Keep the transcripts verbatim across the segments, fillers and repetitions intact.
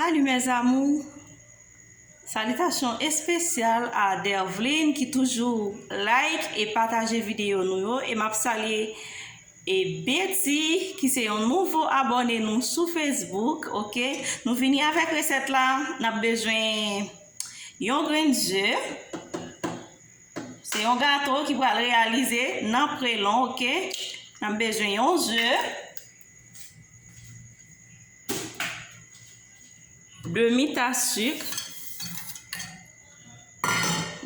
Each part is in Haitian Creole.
Salut mes amours. Salitasyon espesyal a Dervline ki toujou like e pataje videyo nou yo. E m ap salye e Betty ki se yon nouvo abòne nou sou Facebook, oke? Nou vini avèk resèt la. N ap bezwen yon grenn ze. Se yon gato ki pral reyalize nan prelon, oke? N ap bezwen yon ze, demi tas sik.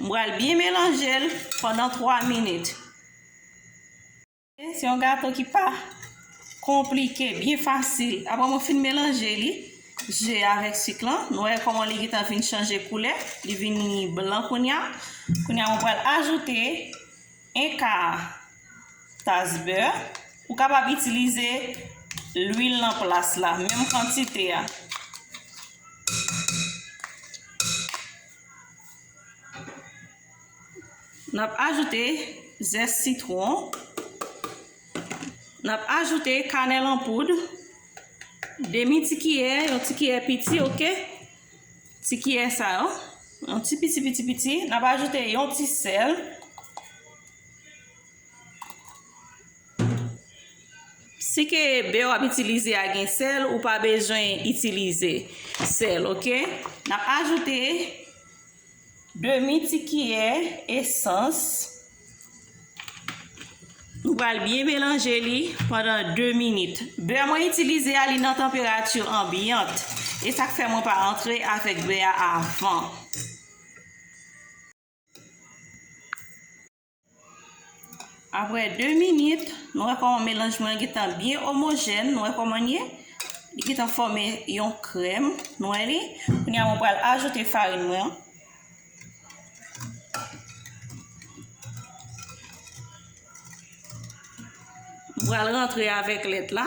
M pral byen melanje l pandan twa minit. Se yon gato ki pa konplike, byen fasil. Apre mwen fin melanje li, ze avèk sik lan, nou wè kòman li gentan vin chanje koulè, li vini blan kounye a. Kounye a mwen pral ajoute enka tas bè. Ou kapab itilize lwil nan plas la, menm kantite a. N ap ajoute zès sitwon. N ap ajoute kanèl an poud. Demi ti kiyè, yon ti kiyè piti, oke? Ti kiyè sa yo. Yon ti piti, piti, piti. N ap ajoute yon ti sèl. Si ke bè w ap itilize a gen sèl, ou pa bezwen itilize sèl, oke? N ap ajoute demi ti kiyè esans. Nou pral byen melanje li pandan de minit. Bè mwen itilize a, li nan tanperati anbyant. E sa k fè mwen pa antre avèk bè a avan. Apre de minit, nou wè kòman melanj mwen gentan byen omojèn. Nou wè kòman l ye? Li gentan fòme yon krèm. Nou wè li? Kounye a, mwen pral ajoute farin mwen an. Mwen pral rantre avèk lèt la.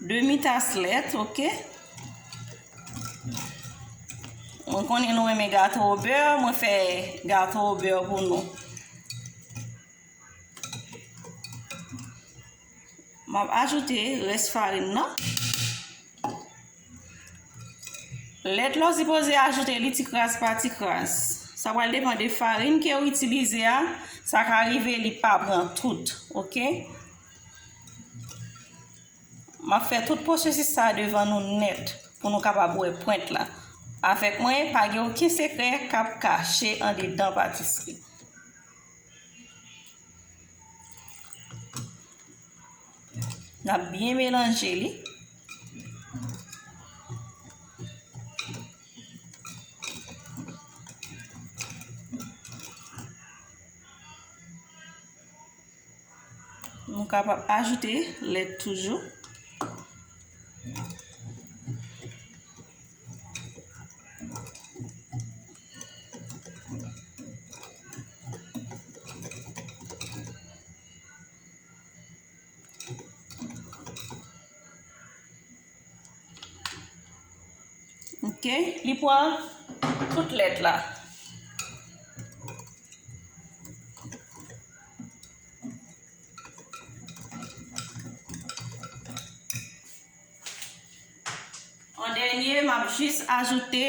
Demi tas lèt, oke. Mwen konnen nou renmen gato o bè, mwen fè gato o bè pou nou. M ap ajoute rès farin nan. Lèt la w sipoze ajoute li ti kras pa ti kras. Sa pral depann de farin ke w itilize a. Sa ka rive li pa pran tout, oke? M ap fè tout pwosesis sa a devan nou nèt pou nou kapab wè pwent la. Avèk mwen, pa gen okenn sekrè k ap kache andedan patisri. N ap byen melanje li. Nou kapab ajoute lèt toujou. Oke, li pran tout lèt la. An dènye, m ap jis ajoute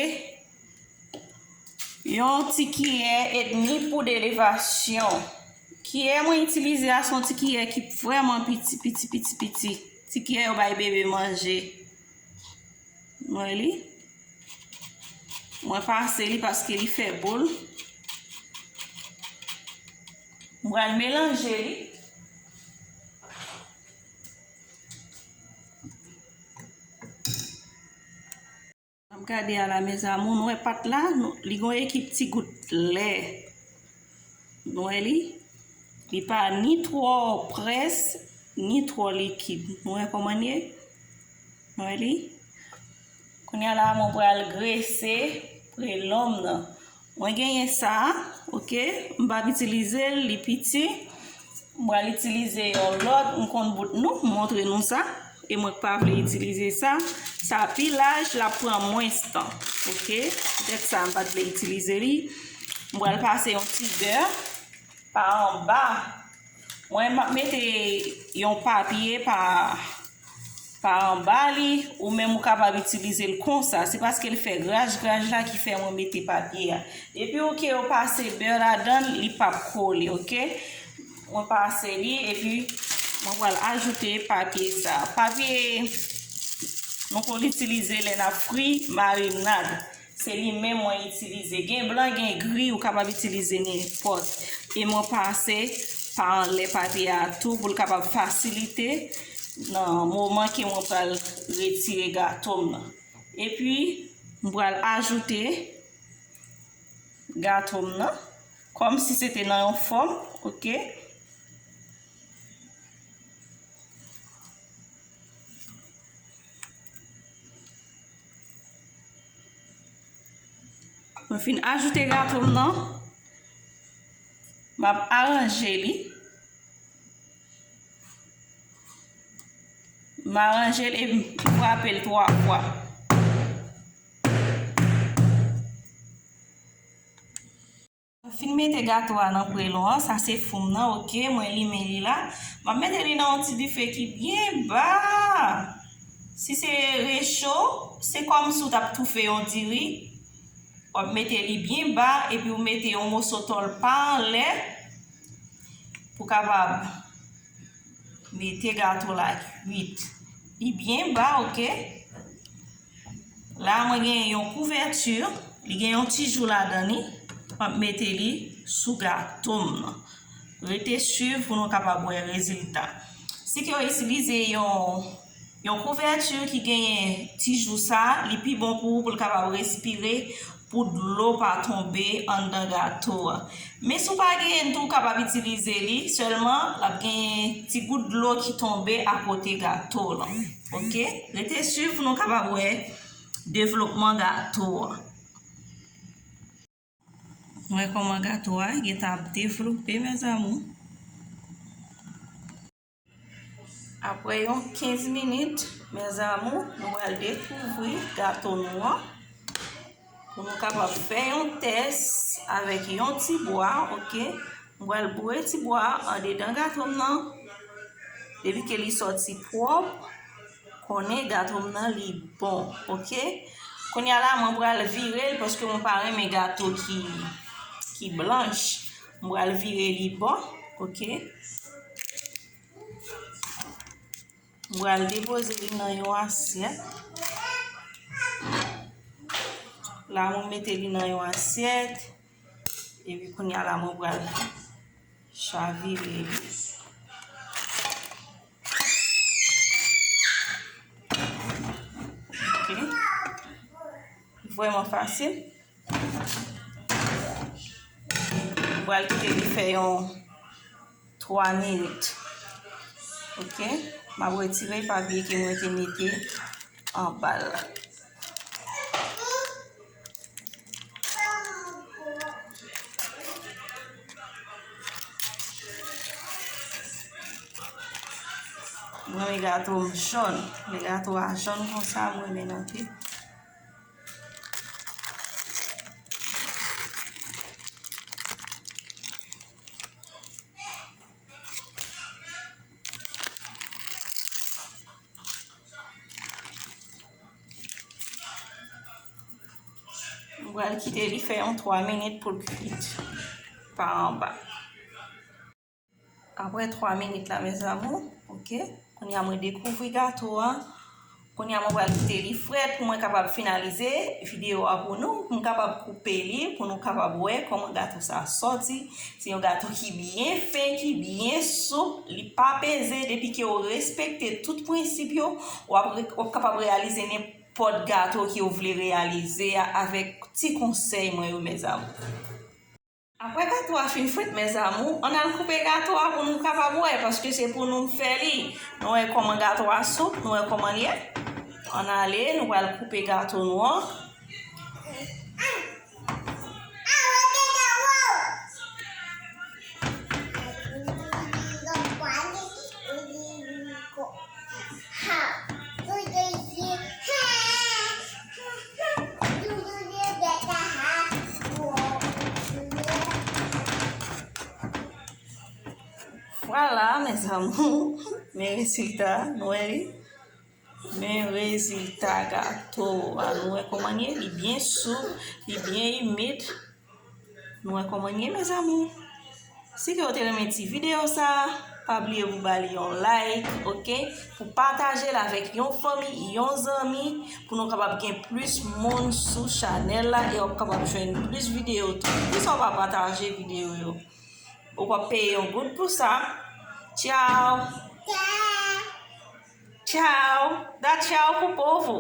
yon ti kiyè edmi poud elevasyon. Kiyè mwen itilize a se yon ti kiyè ki vrèman piti, piti, piti, piti. Ti kiyè yo bay bebe manje. Mwen li. Mwen pase li paske li fè boul. Mwen pral melanje li. N ap gade a la, mes amours, nou wè pat la, nou, li gon ekip ti gout lè. Nou wè li? Li pa ni twò près, ni twò likid. Nou wè kòman l ye? Nou wè li? Kounye a la, mwen pral grese prelon m nan. Mwen genyen sa, oke? M p ap itilize l, li piti. M pral itilize yon lòt, m konn bout nou, m montre nou sa. E mwen k pa vle itilize sa. Sa pi laj, l ap pran mwens tan, oke? Poutèt sa, m pa t vle itilize li. M pral pase yon ti bè pa anba. Mwen, m ap mete yon papye pa pa anba li, ou menm ou kapab itilize l konsa. Se paske l fè graj graj la ki fè mwen mete papye a. Depi ou ke yo pase bè ladan l, li p ap kole, oke? Mwen pase li, epi mwen pral ajoute papye sa. Papye nou konn itilize lè n ap fri marinad. Se li menm mwen itilize. Gen blan, gen gri, ou kapab itilize nenpòt. E mwen pase pa anlè papye a tou pou l kapab fasilite nan moman ke mwen pral retire gato m nan. Epi, mwen pral ajoute gato m nan, kòmsi se te nan yon fòm, oke? Mwen fin ajoute gato m nan, m ap aranje li. M aranje l epi m frape l twa fwa. Mwen fin mete gato a nan prelon an, sa se fou m nan, oke, mwen limen li la. M ap mete li nan yon ti dife ki byen ba. Si se recho, se kòmsi w t ap toufe yon diri. W ap mete li byen ba, epi w mete yon moso tòl pa anlè pou kapab mete gato la kwit. Li byen ba, oke? La, mwen gen yon kouvèti, li gen yon ti jou ladan li. M ap mete li sou gato m nan. Rete swiv pou nou kapab wè rezilta. Si ke w itilize yon, yon kouvèti ki genyen ti jou sa, li pi bon pou ou, pou l kapab respire pou dlo pa tonbe anndan gato a. Men si w pa genyen l tou, ou kapab itilize li, sèlman l ap genyen ti gout dlo ki tonbe akote gato w lan. Oke? Rete swiv pou nou kapab wè devlopman gato a. Wè kòman gato a gentan ap devlope, mes amours. Apre yon kenz minit, mes amours, nou pral dekouvri gato nou an. Pou nou kapab fè yon tès avèk yon ti bwa, oke? M pral boure ti bwa a andedan gato m nan. Depi ke li sòti pwòp, konnen gato m nan li bon, oke? Kounye a la, mwen pral vire l paske mwen pa renmen gato ki, ki blanch. Mwen pral vire li bò, oke? Mwen pral depoze li nan yon asyèt. La, mwen mete li nan yon asyèt. Epi kounye a la, mwen pral chavire li. Ok. Vrèman fasil. Mwen pral kite li fè yon twa minit. Ok. M ap retire papye ke mwen te mete anba l la. Mwen renmen gato m jòn. Lè gato a jòn konsa, mwen renmen l anpil. Mwen pral kite li fè yon twa minit pou l kwit pa anba. Apre twa minit la, mes amours, ok, kounye a mwen dekouvri gato a. Kounye a mwen pral kite li frèt pou mwen kapab finalize videyo a pou nou, pou m kapab koupe li, pou nou kapab wè kòman gato sa a sòti. Se yon gato ki byen fen, ki byen soup, li pa peze. Depi ke w respekte tout prensip yo, w ap re-, w ap kapab reyalize nenpòt gato ke w vle reyalize a avèk ti konsèy mwen yo, mes amours. Apre gato a fin frit, mes amours, ann al koupe gato a pou nou kapab wè, paske se pou nou m fè li. Nou wè kòman gato a soup, nou wè kòman l ye. Ann ale, nou pral koupe gato nou an. Vwala, mes amours, men rezilta, nou wè li. Men rezilta gato a, nou wè kòman l ye, li byen soup, li byen imid. Nou wè kòman l ye, mes amours. Si ke w te renmen ti videyo sa, pa bliye pou ba li yon like, ok? Pou pataje l avèk yon fanmi, yon zanmi, pou nou kapab gen plis moun sou chanèl la e w ap kapab jwenn plis videyo tou. Poukisa w pa pataje videyo yo? Ou p ap peye yon goud pou sa. Tchao! Tchao! Da tchao pou povo!